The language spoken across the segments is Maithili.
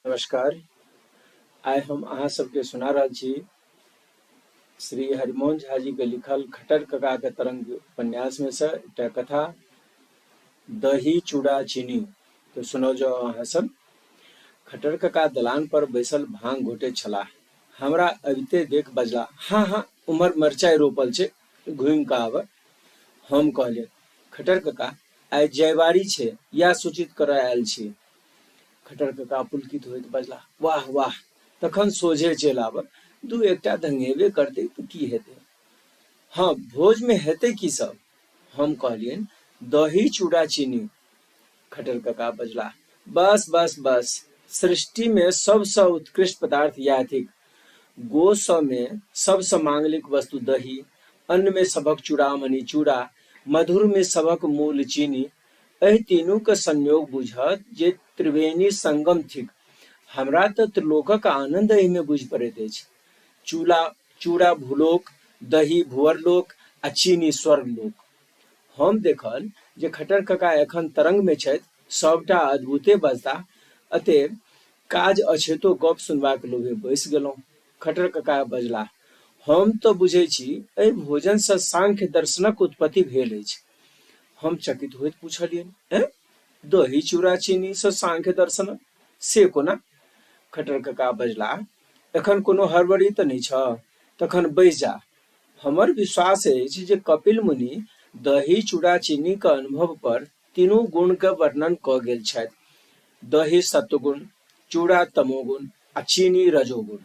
नमस्कार। आइ हम अहाँ सबके सुना रहल छी श्री हरिमोहन झा जी के लिखल खट्टर कका के तरंग उपन्यास में से एकटा कथा दही चूड़ा चीनी। तो सुनो जो अहाँ सब। खट्टर कका दलान पर बैसल भांग घोटैत छलाह। हमरा अबिते देख बजला, हाँ हाँ उम्हर मरचाइ रोपल छै, घुमि कऽ आबह। हम कहलियनि, खट्टर कका आइ जयवारी छै, इएह सूचित करऽ आयल छी। खट्टर कका पुलकित होइत बजलाह, वाह वाह, तखन सोझे चलि आबह, दू एकटा धंगेबे करतै तऽ की हेतै? हँ, भोजमे हेतै की सब? हम कहलियनि, दही चूड़ा चीनी। खट्टर कका बजलाह, बस बस बस, सृष्टिमे सबसँ उत्कृष्ट पदार्थ इएह थिक। गोसमे सबसँ मांगलिक वस्तु दही, अन्नमे सभक चूड़ामणि चूड़ा, मधुरमे सभक मूल चीनी। एहि तीनूक संयोग बुझत जे त्रिवेणी संगम थिक। हमरा तऽ त्रिलोकक आनन्द एहिमे बुझि पड़ैत अछि। चूला चूड़ा भूलोक, दही भुअरलोक आ चीनी स्वर्गलोक। हम देखल जे खट्टर कका एखन तरंगमे छथि, सभटा अद्भुते बजताह। अतएव काज अछैतो गप्प सुनबाक लोभे बैसि गेलहुँ। खट्टर कका बजलाह, हम तऽ बुझै छी एहि भोजनसँ सांख्य दर्शनक उत्पत्ति भेल अछि। हम चकित होइत पुछलियनि, ऐं? दही चूड़ा चीनी सँ सांख्य दर्शन? से कोना? खट्टर कका बजलाह, एखन कोनो हड़बड़ी तऽ नहि छह? तखन बैसि जाह। हमर विश्वास अछि जे कपिल मुनि दही चूड़ा चीनी क अनुभव पर तीनू गुण क वर्णन कऽ गेल छथि। दही सत्वगुण, चूड़ा तमोगुण आ चीनी रजोगुण।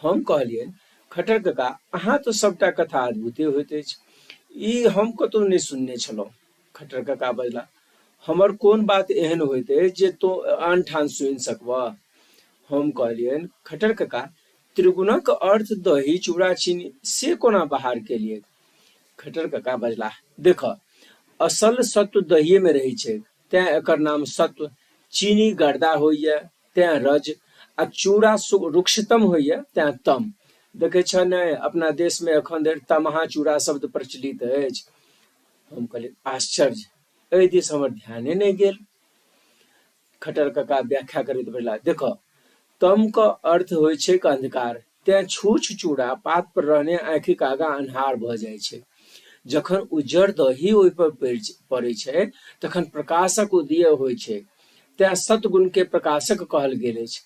हम कहलियनि, खट्टर कका, अहाँ तऽ सभटा कथा अद्भुते होइत अछि। ई हम कतहु नहि सुनने छलहुँ। खट्टर कका बजला, हमर कोन बात एहन होइत अछि जे तों आन ठाम सुनि सकबह? हम कहलियनि, खट्टर कका, त्रिगुणक अर्थ दही चूड़ा चीनी से कोना बहार केलियैक? खट्टर कका बजलाह, देखह, असल सत्व दहिए मे रहै छैक, तें एकर नाम सत्व। चीनी गर्दा होइए तें रज, आ चूड़ा रुक्षतम होइए तें तम। देखै छह ने, अपना देश मे एखन धरि तमहा चूड़ा शब्द प्रचलित अछि। हम कहलियै, आश्चर्य, एहि दिस हमर ध्याने नहि गेल। खट्टर कका व्याख्या करैत बजलाह, देखह, तम क अर्थ होइ छैक अंधकार, तें छूछ चूड़ा पात पर रहने आँखिक आगाँ अन्हार भऽ जाइ छै। जखन उज्जर दही ओहि पर पड़ै छै तखन प्रकाशक उदय होइ छै, तें सत्गुण के प्रकाशक कहल गेल अछि।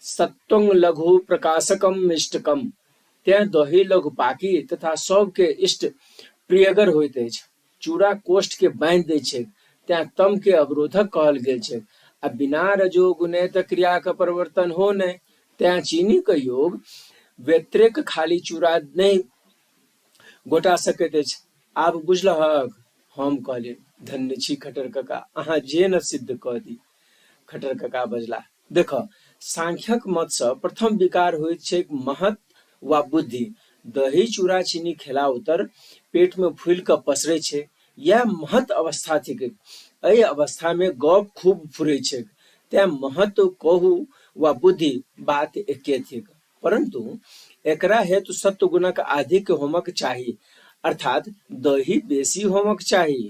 सत्वं लघु प्रकाशकम इष्टकम, तें दही लघु पाकी तथा सबके इष्ट प्रियगर होइत अछि। चूड़ा कोष्ठ के बान्हि दैत छैक, तें तम के अवरोधक कहल गेल छैक। आ बिना रजोगुणे तऽ क्रियाक परिवर्तन हो नहि, तें चीनीक योग व्यतिरेक खाली चूड़ा नहि गोटा सकैत अछि। आब बुझलहक? हम कहलियनि, धन्य छी खट्टर कका, अहाँ जे न सिद्ध कऽ दी। खट्टर कका बजलाह, देखह, सांख्यक मतसँ प्रथम विकार होइत छैक महत वा बुद्धि। दही चूड़ा चीनी खेला उतर पेटमे फूलि कऽ पसरै छै। इएह महत अवस्था थिकैक। एहि अवस्थामे गप खूब फुरै छैक। तेँ महत्व कहू वा बुद्धि, बात एके थिक। परन्तु एकरा हेतु सत्वगुणक आधिक्य होमक चाही, अर्थात् दही बेसी होमक चाही।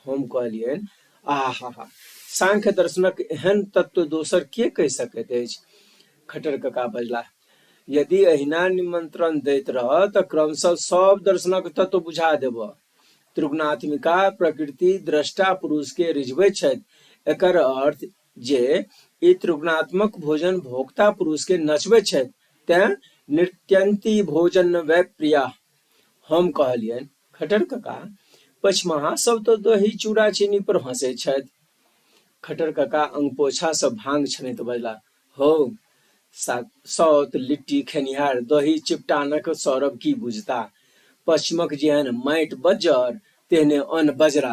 हम कहलियनि, आहा, सांख्य दर्शनक एहन तत्व दोसर के कहि सकैत अछि? खट्टर कका बजलाह, यदि एहिना निमंत्रण दैत रह तऽ क्रमशः सब दर्शनक तत्व बुझा देबह। त्रिगुणात्मिका प्रकृति द्रष्टा पुरुष के रिझबैत छथि। एकर अर्थ जे ई त्रिगुणात्मक भोजन भोक्ता पुरुष के नचबैत छथि, तें नृत्यंती भोजन वै प्रिया। हम कहलियनि, खट्टर कका, पछिमाहा सब तऽ दही चूड़ा चीनी पर हँसै छथि। खट्टर कका अंगपोछा सँ भांग छनैत बजलाह, हौ, सौत लिट्टी खेनिहार दही चिपटानक सौरभ की बुझता? पश्चिमक जेहन माटि बज्जर तेहने अन्न बजरा,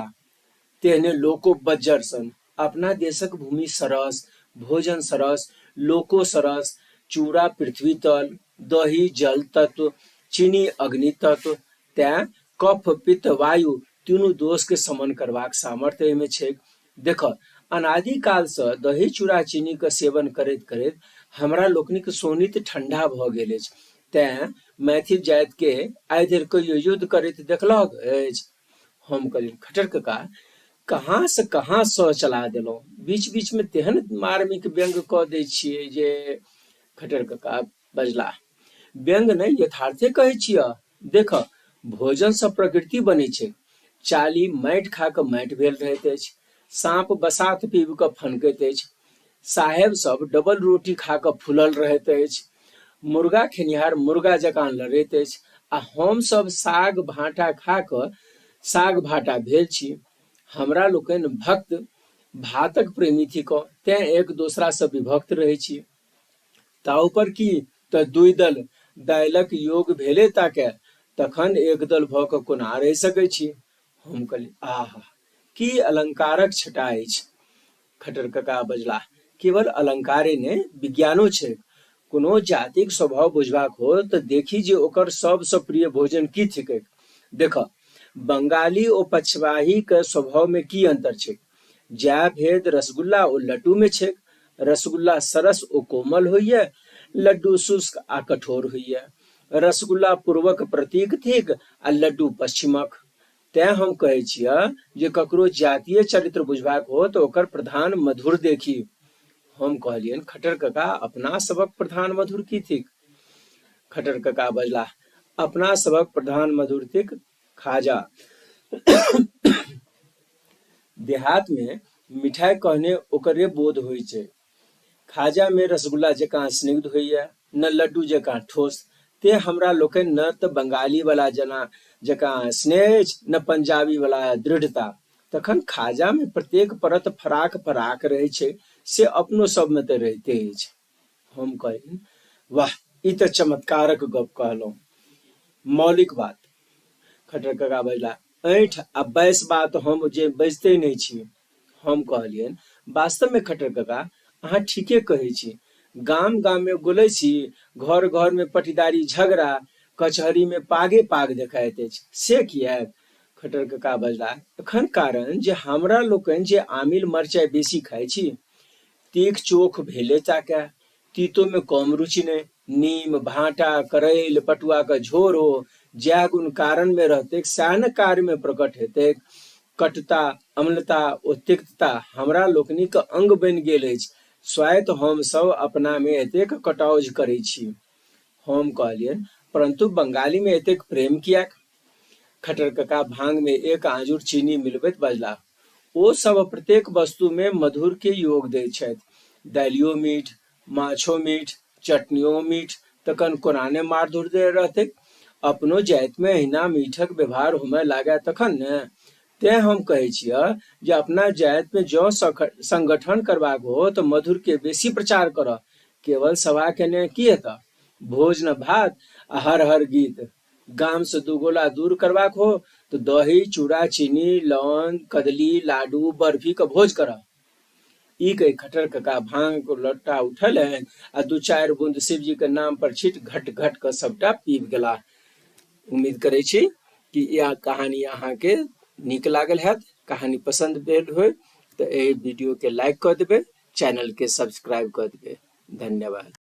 तेहने लोको बज्जर सन। अपना देशक भूमि सरस, भोजन सरस, लोको सरस। चूड़ा पृथ्वी तल, दही जल तत्व, चीनी अग्नि तत्व, तें कफ पित्त वायु तीनू दोष के शमन करबाक सामर्थ्य एहिमे छैक। देखह, अनादिकाल सँ दही चूड़ा चीनी क सेवन करैत करैत हमरा लोकनिक शोणित ठंडा भऽ गेल अछि। तें मैथिल जाति के आइ धरि कहियो युद्ध करैत देखलहक अछि? हम कहलियनि, खट्टर कका, कहाँ से कहाँ सह चला देलहुँ। बीच बीच मे तेहन मार्मिक व्यंग्य कऽ दै छियै जे। खटर कका बजलाह, व्यंग्य नहि, यथार्थे कहै छियह। देखह, भोजन सँ प्रकृति बनै छै। चाली माटि खा कऽ माटि भेल रहैत अछि। साँप बसात पीबि कऽ फनकैत अछि। साहेब सब डबल रोटी खा कऽ फूलल रहैत अछि। मुर्गा खेनिहार मुर्गा जकाँ लड़ैत अछि आ हम सब साग भाँटा खा कऽ साग भाँटा भेल छी। हमरा लोकनि भक्त भातक प्रेमी थिकौं, तेँ एक दोसरा सँ विभक्त रहै छी। ताहू पर की तऽ दुइ दल दाइलक योग भेले ताके, तखन एक दल भऽ कऽ कोना रहि सकै छी? हम कहलियै, आहा, की अलंकारक छटा अछि! खट्टर कका बजलाह, केवल अलंकारे नहि, विज्ञानो छैक। कोनो जातिक स्वभाव बुझबाक हो तऽ देखी जे ओकर सबसँ प्रिय भोजन की थिकैक। देखह, बंगाली ओ पछबाहीक स्वभावमे की अंतर छैक। जएह भेद रसगुल्ला ओ लड्डूमे छैक। रसगुल्ला सरस ओ कोमल होइए, लड्डू शुष्क आ कठोर होइए। रसगुल्ला पूर्वक प्रतीक थिक आ लड्डू पश्चिमक। तेँ हम कहै छिअह जे ककरो जातीय चरित्र बुझबाक हो तऽ ओकर प्रधान मधुर देखी। हम कहलियनि, खट्टर कका, अपना सभक प्रधान मधुर की थिक? खट्टर कका बजलाह, अपना सभक प्रधान मधुर थिक खाजा। देहात मे मिठाइ कहने ओकरे बोध होइ छै। खाजा मे रसगुल्ला जकाँ स्निग्ध होइए, न लड्डू जकाँ ठोस। तें हमरा लोकनि न त बंगाली बला जना जकाँ स्नेह अछि, न पंजाबी बला दृढ़ता। तखन खाजा मे प्रत्येक परत फराक-फराक रहै छै, से अपनो सब मे त रहिते अछि। हम कहलियनि, वाह, ई त चमत्कारक गप कहलहुँ। मौलिक बात। खट्टर कका बजलाह, ऐंठ आ बैस बात हम जे बजिते नहि छी। हम कहलियनि, वास्तव मे खट्टर कका, अहाँ ठीके कहै छी। गाम गाम मे गोलै छी, घर घर मे पटीदारी झगड़ा, कचहरी मे पागे पाग देखाइत अछि। से किएक? खट्टर कका बजलाह, एखन कारण जे हमरा लोकनि जे आमिल मरचाइ बेसी खाइ छी, तीख चोख भेले ताकए, तीतो मे कम रुचि नहि। नीम, भाँटा, करैल, पटुआ क झोर हो, जैह गुण कारण मे रहतैक सैह ने कार्य मे प्रकट हेतैक। कटुता, अम्लता ओ तिक्तता हमरा लोकनिक अंग बनि गेल अछि। स्वायत्त हम सब अपना मे एतेक कटाउझ करै छी। हम कहलियनि, परन्तु बंगाली मे एतेक प्रेम किएक? खट्टर कका भांग मे एक आँजुर चीनी मिलबैत बजलाह, ओ सब प्रत्येक वस्तु मे मधुर के योग दैत छथि। दालियो मीठ, माछो मीठ, चटनियो मीठ, तखन कोना ने माधुर्य रहतैक? अपनो जाति मे एहिना मीठक व्यवहार होमय लागय तखन ने। तें हम कहै छियह जे अपना जाति मे जँ संगठन करबाक हो तऽ मधुर के बेसी प्रचार करह। केवल सभा केने की हेतह? भोज न भात आ हर हर गीत। गाम से दू गोला दूर करबाक हो तो दही चूड़ा चीनी लौंग कदली लाडू बर्फी के भोज करह। ई कहि खटर कका भांग के लोटा उठलनि आ दू चारि बूंद शिवजी के नाम पर छीट घट घट के सबटा पीब गेलाह। उम्मीद करै छी कि यह कहानी अहाँके नीक लागल हैत। कहानी पसंद भेल होय तऽ एहि वीडियो के लाइक कऽ देबै, चैनल के सब्सक्राइब कऽ देबै। धन्यवाद।